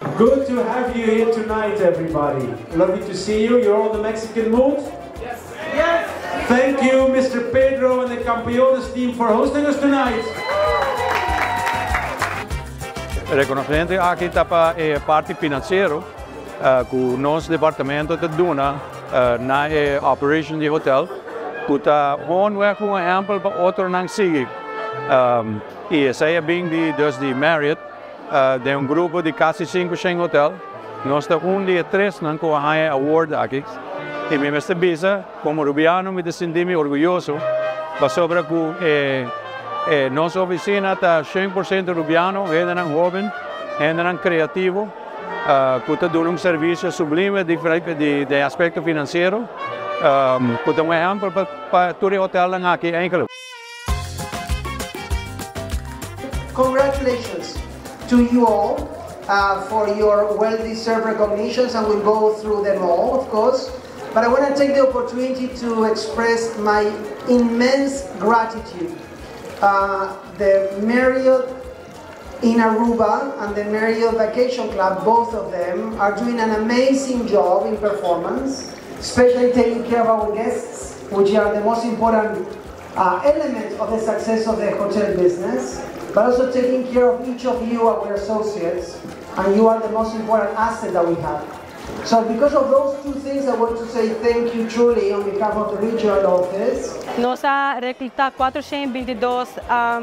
Good to have you here tonight, everybody. Lovely to see you. You're all in the Mexican mood? Yes. Yes. Thank you, Mr. Pedro and the Campeones team for hosting us tonight. Reconocimento aki ta pa e parti financiero cu nos departamento ta duna na e operation di hotel cu ta gewoon weg un ehempel pa otronan sigui. Y esey a bin di dus di Marriott den un grupo di casi 500 hotel. Nos ta un di e tresnan cu a haya e award aki. Y mi mester bisa, como Rubiano mi ta sinti mi orguyoso pasobra cu e nos oficina ta 100% Rubiano, hendenan hoben, hendenan creativo cu ta duna un servicio sublime di den aspecto financiero cu ta un ehempel pa tur e hotelnan aki eigenlijk. Congratulations to you all for your well-deserved recognitions, and we'll go through them all, of course. But I want to take the opportunity to express my immense gratitude. The Marriott in Aruba and the Marriott Vacation Club, both of them, are doing an amazing job in performance, especially taking care of our guests, which are the most important element of the success of the hotel business, but also taking care of each of you, our associates, and you are the most important asset that we have. So because of those two things, I want to say thank you truly on behalf of the regional office. Nos a recluta 422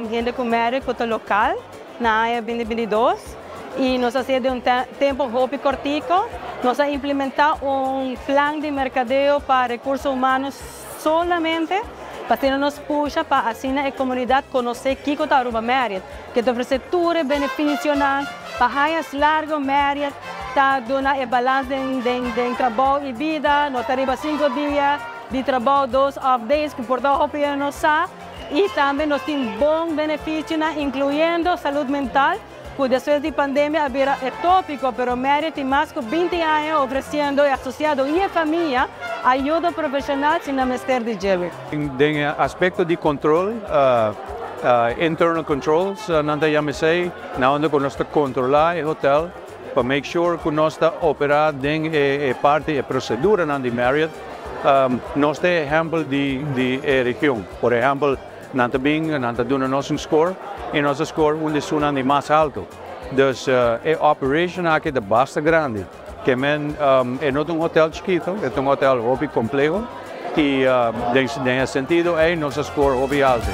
hende cu Marriott local na aña 2022 y nos a haci den un tempo hopi cortico. Nos a implementa un plan di mercadeo pa recurso humano solamente pa nos pusha pa asina e comunidad conoce kico ta Aruba Marriott, cu ta ofrece tur beneficio pa aña largo. Marriott ta duna e balance di trabou y bida, no ta riba 5 dia di trabou, 2 off days, cu por ta hopi no sa, y tambe nos tin bon beneficio, incluyendo salud mental, cu despues di pandemia a bira e topico, pero Marriott tin mas cu 20 aña ofreciendo e asociado y famia ayudo profesional sin mester di dje. Den aspecto di control, internal controls, nan ta yama esey, na unda cu nos ta controla e hotel, pa make sure cu nos ta opera den e parti e procedura di Marriott, nos tin ehempel di region. Por ehempel, nan ta bin, nan ta duna nos un score, y nos score un di e mas halto. Dus e operation aki ta basta grandi. Kiermen e no un hotel chikito, e un hotel hopi compleho y den sentido ey nos score hopi halto.